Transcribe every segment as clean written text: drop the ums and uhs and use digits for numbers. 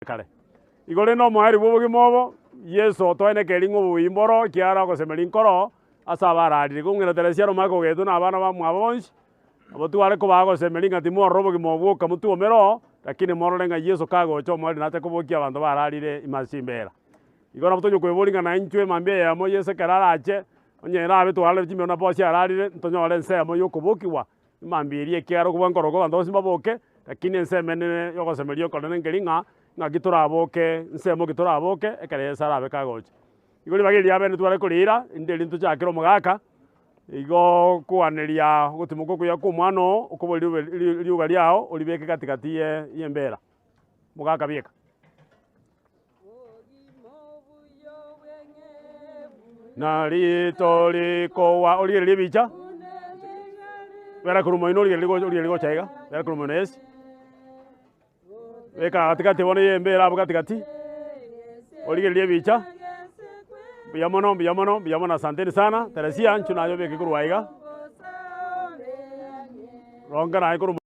Kare. Igo rende omoerio bw'obogima obo, Yeso otoenekerie ng'a oboyii mboro, ekiagera ogosemeria nkoro ase abararire. Igo ng'ina Teresia omake ogetwe na abana bamwabo bonsi, nabo tware kobaa gosemeria ng'a timorora obogima obo bwoka motwomere oo, lakini morore ng'a Yeso kagocha omoerio nache kobokia abanto bararire ime ase chimbera. Igo nabo tonya koeboria ng'a naintwe mambia eyemo Yeso ekero arache, onye erabe twararire chimbero na bonsi ararire, ntonyore ensemo ya okobokigwa Mambia eria ekiagera okobua nkorokwo abanto bonsi mbaboke, lakini ensemo enene y'ogosemeria okonene nkeri ng'a, ng'aki toraboke, nsemo ki toraboke, ekero Yeso arabe kagocha. Igo ribaga eri riabene tware koriira, rinde eri ntochakere omogaka, igo koaneria ogotimoka okuya kwa omwana oo, okobori riube ri riuga riago, oribeke gati gati ye y'embera, omogaka bieka. Na ritorikowa origererie ebicha, bera korwa moino origererie gocha origererie gocha iga, bera korwa moino yes. Beka gati gati bono ya embera abwo gati gati, origererie ebicha, mbuya mono mbuya mono mbuya mono asanteni sana, Teresia inchuo naye obeke korwa aiga, ronga naye korwa.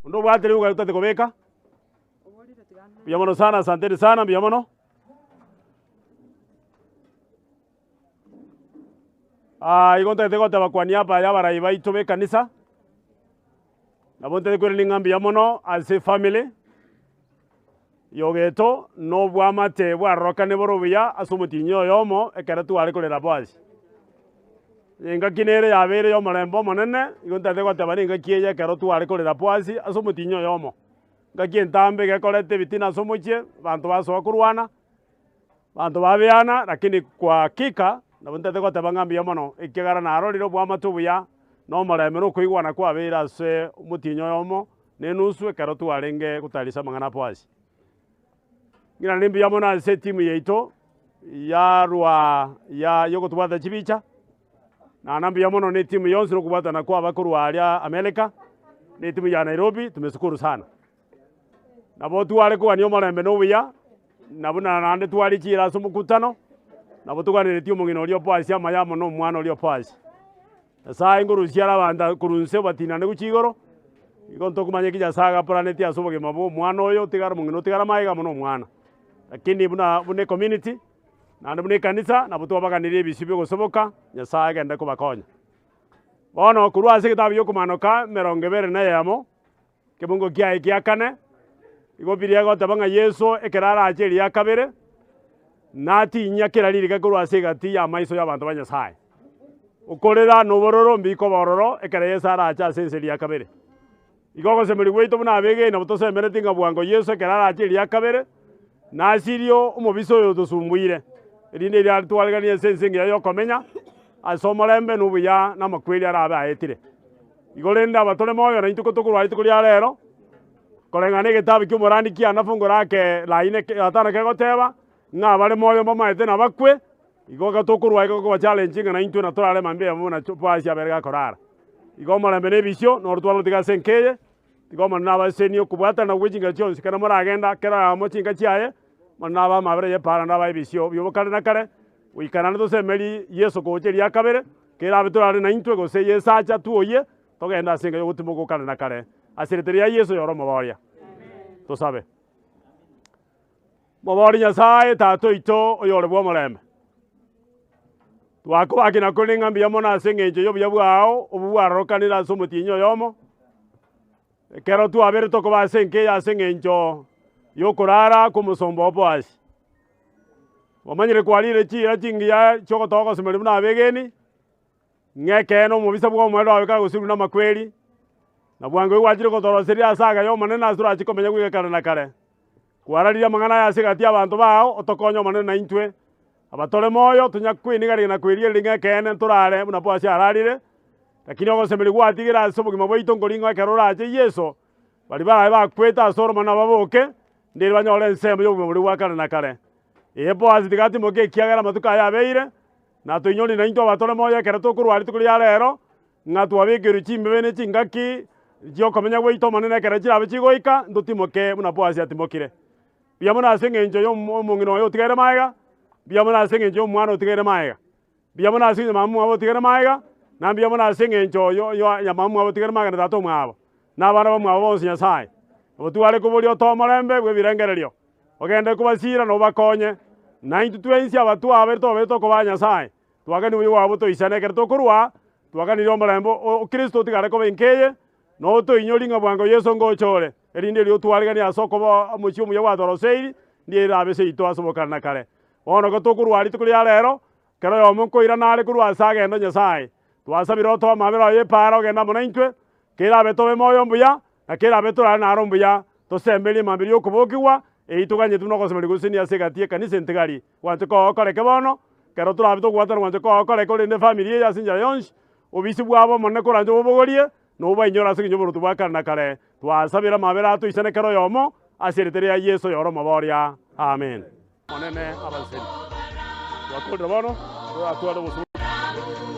Onde obwate riuga otagete kobeka? Mbuya mono sana, asanteni sana, mbuya mono. Ah, igo ntagete goteba kwa niaba ya abarai baito b'ekanisa, nabo ntagete koirania ng'a mbuya mono ase efamily ya Ogeto na obwamate bwarorokane bore obuya ase omotienyi oyomo ekero tware korera Boazi. Engaki nere yabeire ya omorembe omonene, igo ntagete goteba na engaki eye ekero tware korera Boazi ase omotienyi oyomo. Engaki entambe egekoreta ebitina ase omochie, abanto basoa korwana, abanto babeana, lakini kwa hakika nabo ntagete goteba ng'a mbuya mono, ekiagera narorire obwamate obuya, na omorembe na okoigwana kwabeire ase omotienyi oyomo na enusu ekero twarenge gotarisia amang'ana a Boazi. Ng'ina mbuya mono ase etimu yaito yarwa ya yogotobwata chibicha, naende mbuya mono na etimu yonsi na okobwatana kwaba korwa aria America, na etimu ya Nairobi tumeshukuru sana. Nabo tware kogania omorembe na obuya, na buna naende tware chiira ase omokutano, nabo toganeretie omong'ina oria o Boazi amaya amo na omwana oria o Boazi. Nyasae ngorusia are abanto korwa inse obatinane gochia igoro, igo ntokomanya eki Nyasae agaporanetie ase obogima bwa omwana oyo otigare omong'ina otigare amaega amo na omwana. Lakini buna buna ecommunity, naende buna ekanisa, nabo twabaganirie ebisio bia ogosoboka, Nyasae agende kobakonya. Bono korwa ase egetabu gia okomanoka emerongo ebere na eyemo, ekebungo kiaye gia kane, igo biria egoteba ng'a Yeso ekero arache eria kabere, natinyia kera ririka korwa ase egati y'amaiso y'abanto ba Nyasae. Okorera na obororo mbikoba ororo ekero Yeso arache ase ense eria kabere. Igo ogosemeria gwaito buna abegeni nabo tosemeretie ng'a bwango Yeso ekero arache eria kabere, nasirie omobisa oyo otosumbuire, erinde erio atwareganie ase ense engiya y'okomenya, ase omorembe na obuya na amakweri arabe aetire. Igo rende aba tore moyo naintwe kotokorwa rituko ria rero, koreng'ana egetabu ki'omorandi kiana fungu rake laine gatano kegoteba, ng'a abare moyo mbamaete nabakwe, igo iga tokorwa iga koba challenge ng'a naintwe natorare mambia eyemo buna Boazi abere gakorara. Igo omorembe na ebisio noro twarotiga ase enka eye, tiga Omonene abasenie okobwatana gwe chinka chionsi ekero moragenda kera oyomo chinka chiaye, Omonene abe amabera y'epaara naende abae ebisio bi'obokare na kare, goika naende tosemerie Yeso gocha eria kabere, Kerabe torare naintwe gose Yeso ache atuoyie, togende ase enka y'ogotimoka okare na kare, ase erieta ria Yeso oyore Omoboria. Tosabe. Mobori Nyasae, Tata oito, oyore bw'omorembe. Twakobaki na korende ng'a mbuya mono ase eng'encho y'obuya bwao obwo bwarorokanire ase omotienyi oyomo, ekero twabeire tokoba ase enka eye ase eng'encho y'okorara kw'omosomba o Boazi. Omanyire kwarire chiira chingiya chi'ogotoa ogosemeria buna abegeni, ng'a ekeene omobisa bw'omoerio aye kagosirwa namakweri, na bwango igwachire gotoroseria ase agaya Omonene ase torache komenya goika kare na kare. Kwararirie amang'ana aya ase egati y'abanto bao, otokonye Omonene naintwe, abatore moyo, tonya kwenigaria na kwerigereria ng'a ekeene ntorare buna Boazi ararire, lakini ogosemeria gwatigire ase obogima bwaito nkoring'o ekero orache Yeso, baria barabe bakwete ase oromana nababoke, ndiri banyore ensemo y'obogima boria bwa kare na kare. Ee, Boazi tiga atimoke ekiagera amatuko aye abeire, na toinyori naintwe abatore moyo ekero tokorwa rituko ria rero, Ng'a twabekerwe chimbebe ne chingaki chi'okomenya gwaito Omonene ekero chirabe chigoika, ntotimoke buna Boazi atimokire. Mbuya mono ase engencho y'omong'ina oye otigaire magega, mbuya mono ase engencho y'omwana otigaire magega, mbuya mono ase engencho mama omwabo otigaire magega, na mbuya mono ase engencho ya mama omwabo otigaire magega na tata omwabo, na abana bamwabo bonsi Nyasae. Nabo tware koboria otoe omorembe bw'ebirengererio, ogende kobasiira na obakonye, na intwe twensi aba twabeire tobeire tokobaa Nyasae. Twaganirie obuya bwabo toisane ekero tokorua, twaganirie omorembe o Kristo otigare koba enka eye, na otoinyori ng'a bwango Yeso ngocha ore, erinde erio otwariganie ase okoba omochie omuya gwatoroseiri, ndiye erabe seito ase obokare na kare. Bono igo tokorua rituko ria rero, kera oyomo nkoirana are korwa ase agenda Nyasae. Twasabire otoe amabera oye epaara ogende amo naintwe, kerabe tobe moyo mbuya, na kerabe torare naro mbuya, tosemberie mambia y'okobokigwa, eyio toganyete buna ogosemeria gosesenia ase egati y'ekanisa entigari. Gwancha kogokoreke bono, ekero torabe tokobwatana gwancha kogokoreke orende efamiri eye ase enchera yonsi, obisi bwabo omonene koranche obobogorie, na obainyore ase eng'encho y'oboruoti bwa kare na kare. Twasabire amabera atoisane kera oyomo, ase erieta ria Yeso oyore omoboria. Amen. Omonene abasesenie. Twakorire bono, toratware obosomba.